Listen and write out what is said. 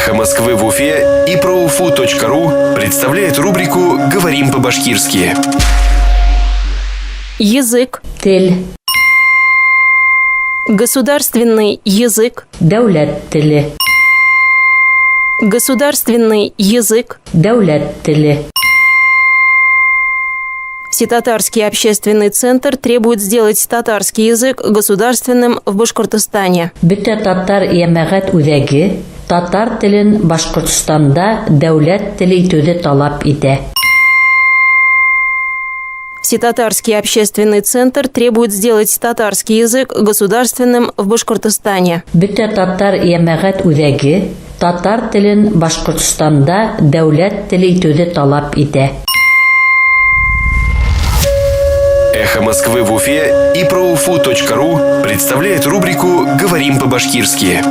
«Эхо Москвы» в Уфе и проуфу.ру представляет рубрику «Говорим по-башкирски». Язык. Тел. Государственный язык. Дәүләт теле. Государственный язык. Дәүләт теле. Всетатарский общественный центр требует сделать татарский язык государственным в Башкортостане. Бөтә татар йәмәғәт үҙәге татар телен Башҡортостанда дәүләт теле итеүҙе талап итә. Всетатарский общественный центр требует сделать татарский язык государственным в Башкортостане. Бөтә татар йәмәғәт үҙәге татар телен Башҡортостанда дәүләт теле итеүҙе талап итә. «Эхо Москвы» в Уфе и проуфу.ру представляет рубрику «Говорим по-башкирски».